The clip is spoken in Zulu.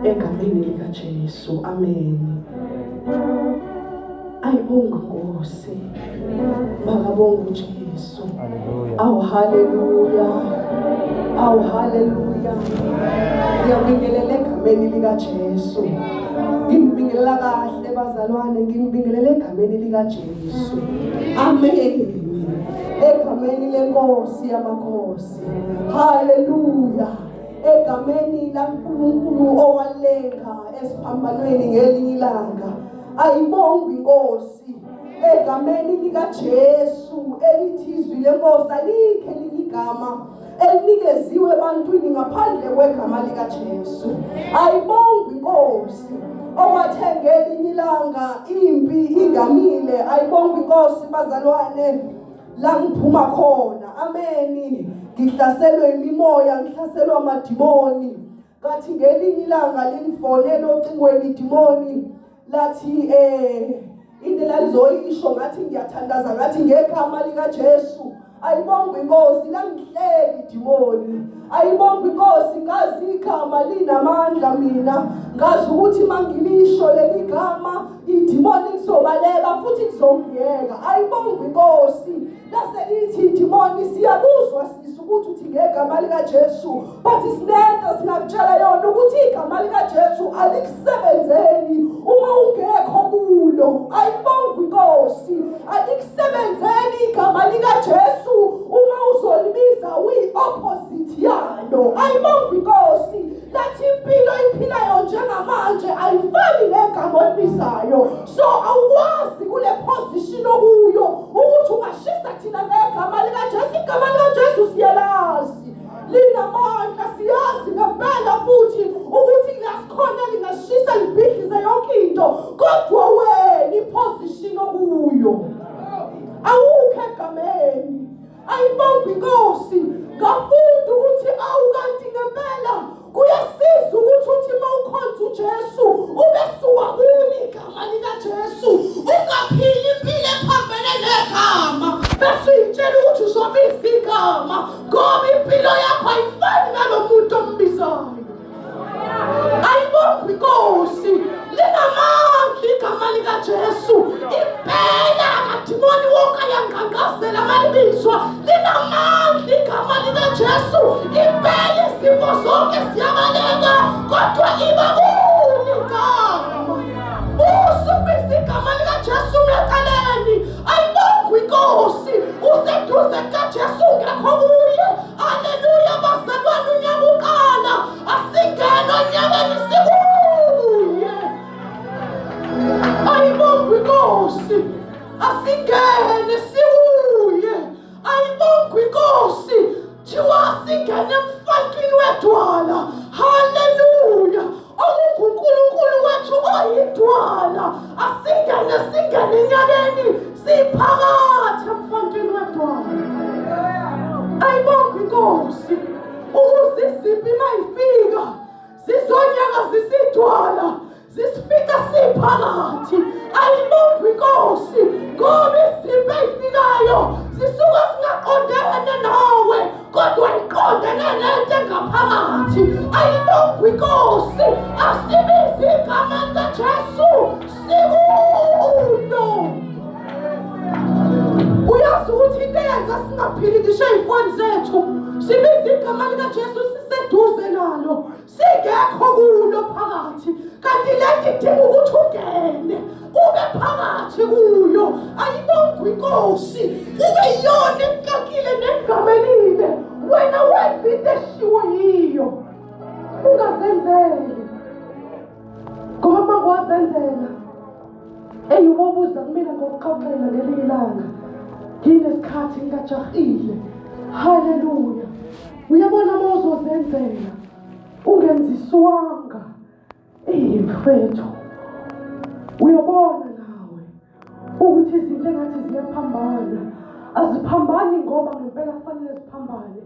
Egameni likaJesu, amen. Ayibonge Nkosi, makabonge uJesu. Awu haleluya, awu haleluya. Ngiyabingelela egameni likaJesu. Nginibingelela kahle bazalwane, nginibingelela egameni likaJesu. Amen. Egameni lenkosi yamakhosi. Haleluya. Egameni laNkulunkulu owalenga esiphambanweni ngelinye ilanga. Ayibongwe inkosi. Egameni likaJesu elithi izwi lenkosi alikho elinye igama elinikeziwe ebantwini ngaphandle kwegama likaJesu. Ayibongwe inkosi owathenga elinye ilanga impi ingamile. Ayibongwe inkosi bazalwane, la ngiphuma khona. Ameni. Ngihlaselwe imimoya, ngihlaselwa amadimoni. Kathi ngelinye ilanga lingifonela ocingweni idimoni, lathi into lalizoyisho, ngathi ngiyathandaza, ngathi ngegama likaJesu. Ayibongwe inkosi, langihleki idimoni. Ayibongwe inkosi, ngazi igama linamandla mina. Ngazi ukuthi mangilisho leli gama idimoni lizobaleka futhi lizongiyeka. Ayibongwe inkosi. Lase lithi idimoni, siyakuzwa sisi ukuthi uthi ngegama likaJesu, but sinento singakutshela yona ukuthi igama likaJesu alikusebenzeli uma ungekho kulo. Ayibongwe inkosi, alikusebenzeli igama likaJesu uma uzolibiza uyi-opposite yalo. Ayibongwe inkosi. Lathi impilo iphilayo njengamanje ayifani negama olibizayo, so awukwazi kule position okuyo ukuthi ungashisa thina ngegama likaJesu. Igama likaJesu siyalazi, linamandla, siyazi ngempela futhi ukuthi lasikhona lingashisa libhidlize yonke into, kodwa wena iposition okuyo awukho egameni. Ayibongwe inkosi. Ngafunda ukuthi awu kanti ngempela kuyasiza ukuthi uthi uma ukhonza uJesu ube suka kulo igama likaJesu, ungaphili impilo ephambene negama bese uyitshela ukuthi uzobiza igama, ngoba impilo yakho ayifani nalo muntu ombizayo. Ayibongwe inkosi, linamandla igama likaJesu. Impela amadimoni wonke ayangangazela malibizwa. Linamandla igama likaJesu. Impela izifo zonke ziyabaleka, kodwa iba kulo igama. Usubiza igama likaJesu umeceleni. Ayibongwe inkosi, useduze kukaJesu ungekho kuye. Haleluya bazalwane, unyaka uqala, asingena onyakeni sikuye. Ayibongwe inkosi, asingene sikuye. Ayibongwe inkosi, thiwa singene emfantwini wedwala. Haleluya, okunguNkulunkulu wethu oyidwala. Asingene, singene enyakeni siphakathi emfantwini wedwala. Ayibongwe inkosi, ukuze izimpi mayifika zizonyaka zisidwala zisifika siphakathi. Ayibongwe inkosi, ngoba izimpi ey'fikayo zisuke zingaqondene nawe, kodwa iqondene nento engaphakathi. Ayibongwe inkosi, asibize igama likaJesu sikulo. Uyazi ukuthi into eyenza singaphili ngisho ey'foni zethu, sibiza igama likaJesu siseduze nalo, singekho kulo phakathi, kanti lento idinga ukuthi ungene ube phakathi kuyo. Ayibongwe inkosi, kube yiyona ekukakile nengamelile, wena wenza into eshiwo yiyo, ungazenzeli. Ngoba uma kwazenzela eyi, ubobuza kumina ngokuxoxela ngelinye ilanga nginesikhathi ngingajahile. Haleluya. Uyabona uma uzozenzela ungenziswanga, eyi mfethu, uyobona nawe ukuthi izinto engathi ziyaphambana aziphambani, ngoba ngempela kufanele ziphambane.